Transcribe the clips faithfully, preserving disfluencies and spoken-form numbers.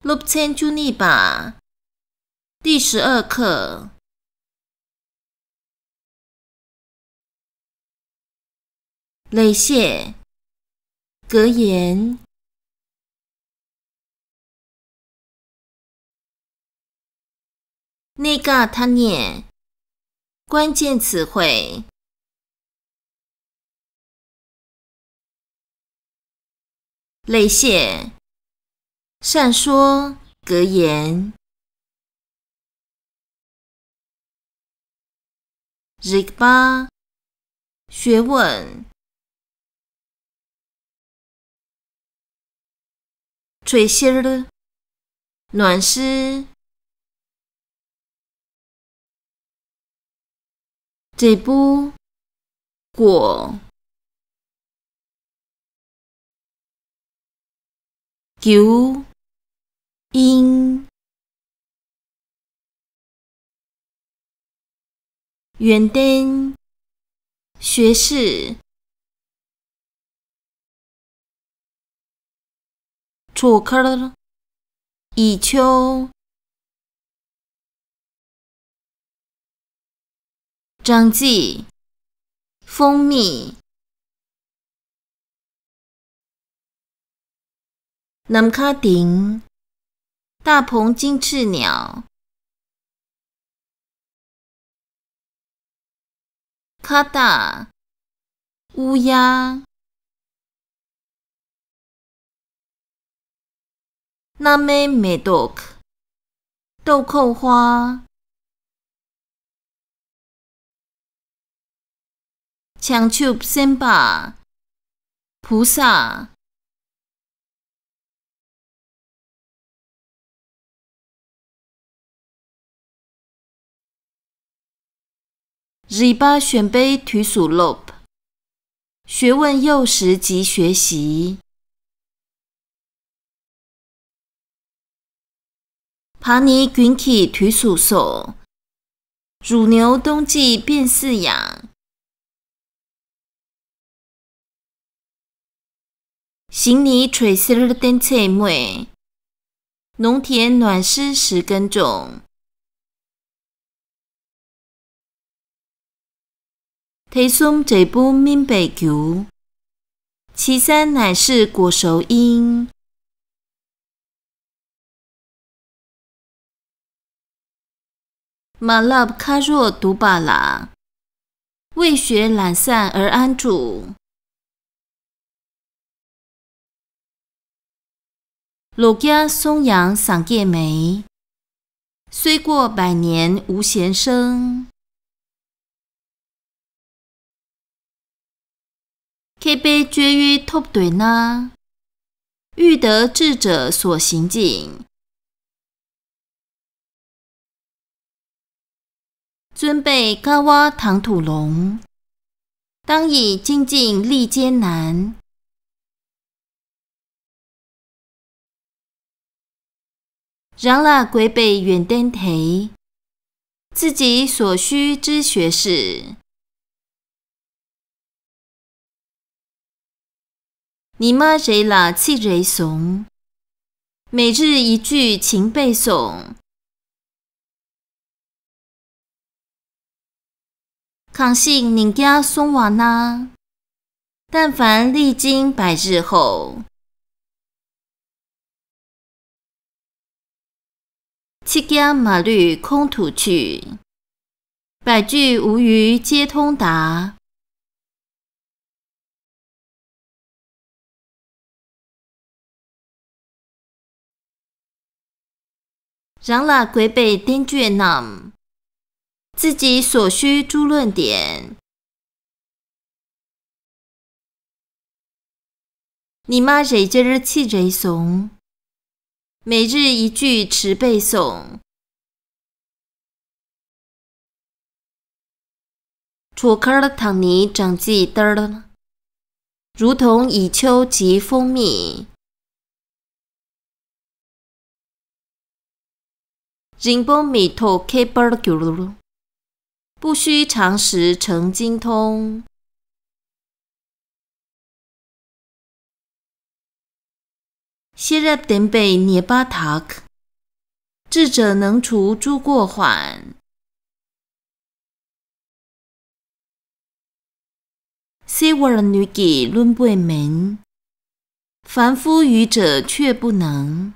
སློབ་ཚན་བཅུ་གཉིས་པ། 第十二课。 ལེགས་བཤད།格言། གནད་འགག་ཐ་སྙད། 关键词汇。 ལེགས་བཤད། 善说格言། རིག་པ། 学问། དྲོད་སྐྱེལ། 暖湿། འབྲས་བུ། 果། རྒྱུ། 因། 园丁། 学士。 གྲོག་མཁར། 蟻丘། སྦྲང་རྩི། 蜂蜜། ནམ་མཁའ་ལྡིང་། 大鹏金翅鸟། ཁ་བཏགས། 乌鸦། སྣ་མའི་མེ་ཏོག། 豆蔻花། བྱང་ཆུབ་སེམས་དཔའ། 菩萨། རིག་པ་གཞོན་པའི་དུས་སུ་སློབ། 学问幼时即学习། བ་ནི་དགུན་གྱི་དུས་སུ་གསོ། 乳牛冬季变饲养། ཞིང་ནི་དྲོད་གསེར་བསྟེན་ཚད་སྨོས། 农田暖湿时耕种། ཐེ་ཚོམ་འབྲས་བུ་སྨིན་པའི་རྒྱུ། 期待乃是果熟因། མ་བསླབས་ཁ་རོག་སྡུག་པ་ལ། 未学懒散而安住། ལོ་བརྒྱ་སོང་ཡང་བཟང་སྐྱེས་མེད། 虽过百年无闲生། མཁས་པའི་སྤྱོད་ཡུལ་ཐོབ་འདོད་ན། 欲得智者所行径། བརྩོན་པས་དཀའ་བ་དང་དུ་ལོངས། 当以精进历艰难། རང་ལ་དགོས་པའི་ཡོན་ཏན་དེ། 自己所需之学识། ཉི་མ་རེ་ལ་ཚིག་རེ་ཟུང་། 每日一句勤背诵། གང་ཞིག་ཉིན་བརྒྱ་སོང་བ་ན། 但凡历经百日后། ཚིག་བརྒྱ་མ་ལུས་ཁོང་དུ་ཆུད། 百句无余皆通达། རང་ལ་དགོས་པའི་བསྟན་བཅོས་རྣམས། 自己所需诸论点། ཉི་མ་རེ་བཞིར་ཚིག་རེ་ཟུང་། 每日一句持背诵། གྲོག་མཁར་དང་ནི་སྦྲང་རྩི་ལྟར། 如同蚁丘及蜂蜜། རིང་པོ་མི་ཐོགས་ཁེབས་པར་འགྱུར། 不需常时诚精通。 ཤེས་རབ་ལྡན་པས་ཉེས་པ་དག། 智者能除诸过患。 སེལ་བར་ནུས་ཀྱི་བླུན་པོས་མིན། 凡夫愚者却不能。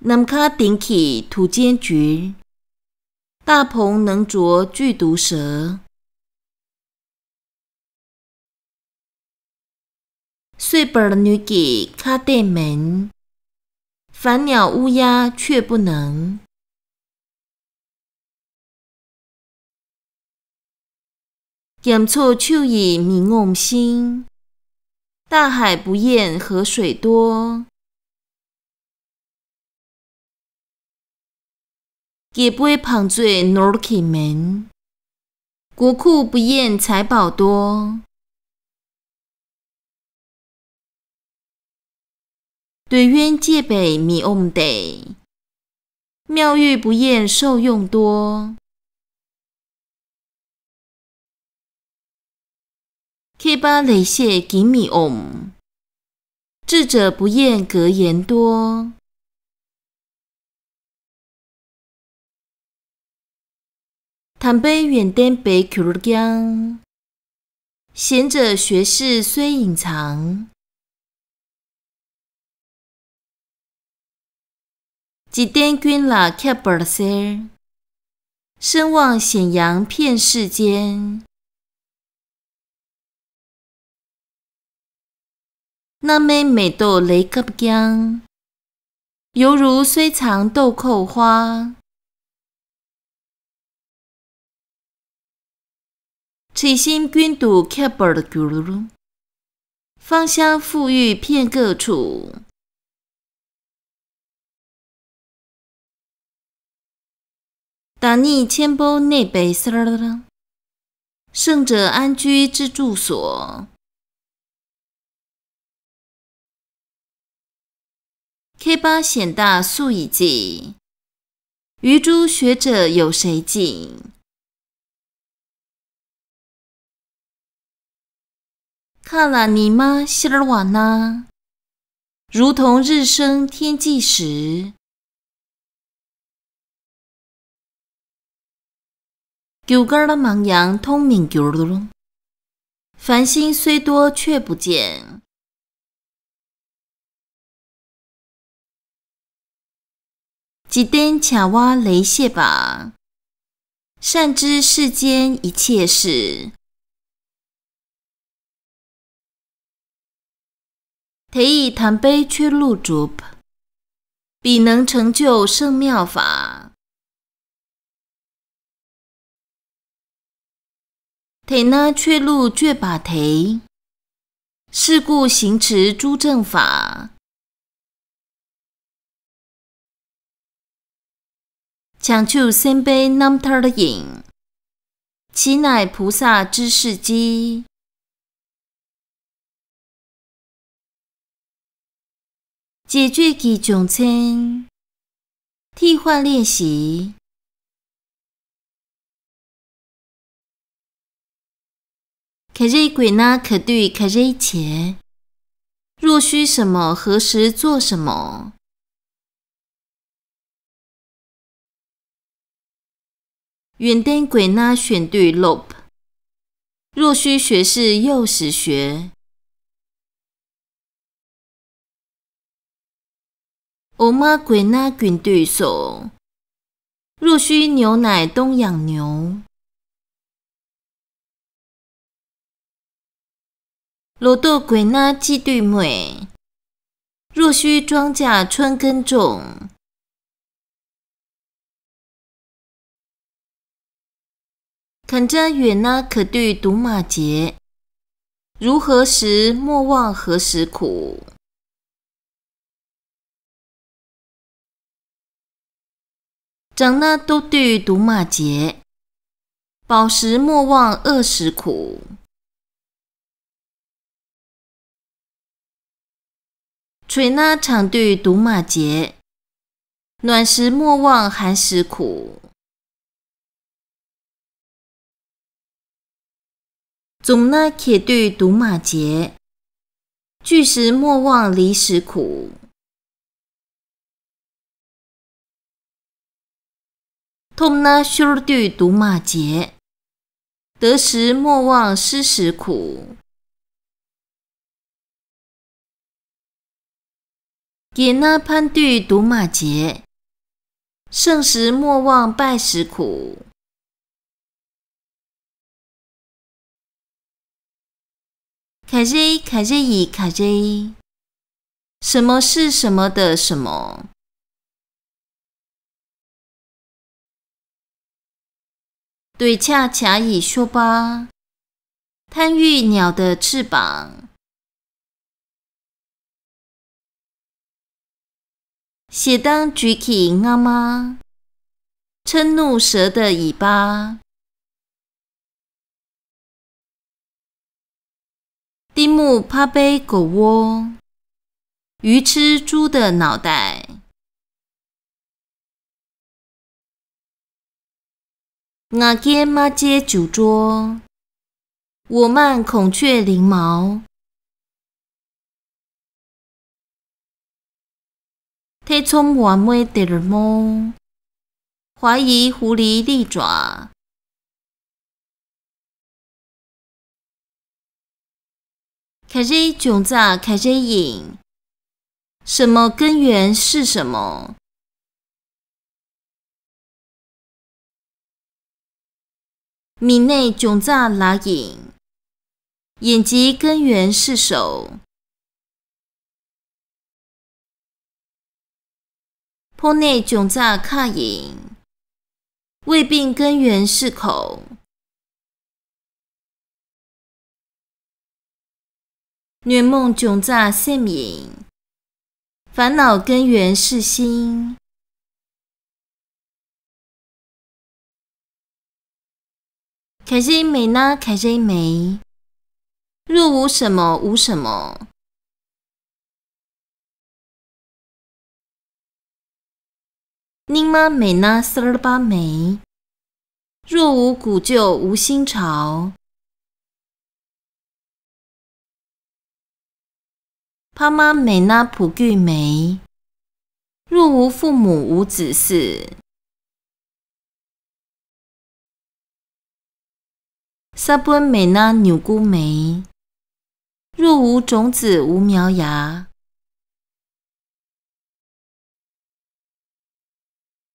ནམ་མཁའ་ལྡིང་གིས་དུག་ཅན་བསྒྱུར། 大鹏能啄剧毒蛇。 གསོད་པར་ནུས་ཀྱི་ཁ་དེ་མིན། 凡鸟乌鸦却不能。 རྒྱ་མཚོ་ཆུ་ཡིས་མི་ངོམས་ཤིང་། 大海不厌河水多。 རྒྱལ་པོའི་བང་མཛོད་ནོར་གྱིས་མིན། 国库不厌财宝多。 འདོད་ཡོན་བསྐྱེད་པས་མི་ངོམས་ཏེ། 妙玉不厌受用多。 མཁས་པ་ལེགས་བཤད་གྱིས་མི་ངོམས། 智者不厌格言多。 དམ་པའི་ཡོན་ཏན་སྦས་གྱུར་ཀྱང་། 贤者学识虽隐藏。 འཇིག་རྟེན་ཀུན་ལ་ཁྱབ་པར་གསལ། 声望显扬遍世间。 རྣམ་སྨིན་མེ་ཏོག་ལེགས་བཀབ་ཀྱང་། 犹如虽藏豆蔻花。 འཁྲི་ཤིང་ཀུན་ཏུ་ཁྱབ་པར་འགྱུར། 芳香馥郁遍各处。 བདག་ཉིད་ཆེན་པོ་གནས་པའི་སར། 圣者安居之处所。 མཁས་པ་གཞན་དག་སུ་ཡིས་བརྩི། 愚诸学者有谁尽。 མཁའ་ལ་ཉི་མ་ཤར་བ་ན། 如同日升天际时。 རྒྱུ་སྐར་མང་ཡང་མཐོང་མི་འགྱུར། 繁星虽多却不见。 འཇིག་རྟེན་བྱ་བ་ལེགས་ཤེས་པ། 善知世间一切事。 དེ་ཡིས་དམ་པའི་ཆོས་ལུགས་གྲུབ། 彼能成就圣妙法。 དེས་ན་ཆོས་ལུགས་སྤྱོད་པ་དེས། 是故行持诸正法。 བྱང་ཆུབ་སེམས་དཔའི་རྣམ་ཐར་ཡིན། 其乃菩萨知事机。 解决ཀྱི་སྦྱོང་ཚན། 替换练习。 ག་རེ་དགོས་ན་ག་དུས་ག་རེ་བྱེད། 若需什么，何时做什么。 ཡོན་ཏན་དགོས་ན་གཞོན་དུས་སློབ། 若需学识，幼时学。 འོ་མ་དགོས་ན་རྒྱུན་དུས་གསོ། 若需牛奶，冬养牛。 ལོ་ཏོག་དགོས་ན་དཔྱིད་དུས་རྨོས། 若需庄稼，春耕种。 ག་འདྲ་ཡོད་ན་ག་དུས་སྡུག་མ་བྱེད། 如何时，莫忘何时苦。 དྲང་ན་ལྟོགས་དུས་སྡུག་མ་བྱེད། 饱时，莫忘饿时苦。 དྲོས་ན་གྲང་དུས་སྡུག་མ་བྱེད། 暖时莫忘寒时苦。 འཛོམས་ན་གྱེས་དུས་དུ་མ་བྱེད། 聚时莫忘离时苦。 ཐོབ་ན་ཤོར་དུས་དུ་མ་བྱེད། 得时莫忘失时苦。 གྱེས་ན་ཕན་དུས་དུ་མ་བྱེད། 胜时莫忘败时苦。 ག་རེ་ག་རེ་ཡི་ག་རེ། 什么是什么的什么。 འདོད་ཆགས་བྱ་ཡི་གཤོག་པ། 贪欲鸟的翅膀。 ཞེ་སྡང་ཇོ་ཁྱི་རྔ་མ། 嗔怒蛇的尾巴。 གཏི་མུག་ཕག་པའི་མགོ་བོ། 愚痴猪的脑袋。 ང་རྒྱལ་རྨ་བྱའི་ཇུ་ཏྲོ། 我慢孔雀翎毛。 ཐེ་ཚོམ་ཝ་མོའི་སྡེར་མོ། 怀疑狐狸利爪。 ག་རེའི་འབྱུང་རྩ་ག་རེ་ཡིན། 什么根源是什么。 མིག་ནད་འབྱུང་རྩ་ལག་ཡིན། 眼疾根源是手。 ཕོ་ནད་འབྱུང་རྩ་ཁ་ཡིན། 胃病根源是口。 ཉོན་མོངས་འབྱུང་རྩ་སེམས་ཡིན། 烦恼根源是心。 ག་རེ་མེད་ན་ག་རེ་མེད། 若无什么无什么。 སྙིགས་མ་མེད་ན་གསར་པ་མེད། 若无古旧无新潮。 ཕ་མ་མེད་ན་བུ་རྒྱུད་མེད། 若无父母无子嗣。 ས་བོན་མེད་ན་མྱུ་གུ་མེད། 若无种子无苗芽。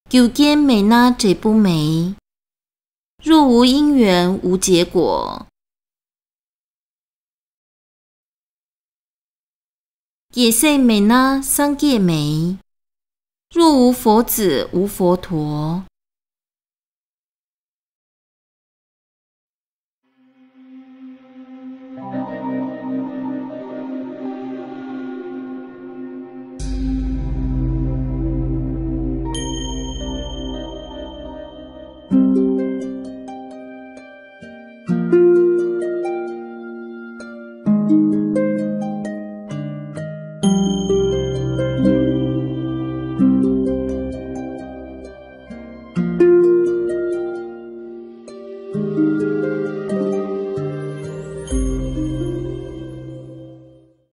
རྒྱུ་རྐྱེན་མེད་ན་འབྲས་བུ་མེད། 若无因缘无结果。 རྒྱལ་སྲས་མེད་ན་སངས་རྒྱས་མེད། 若无佛子无佛陀。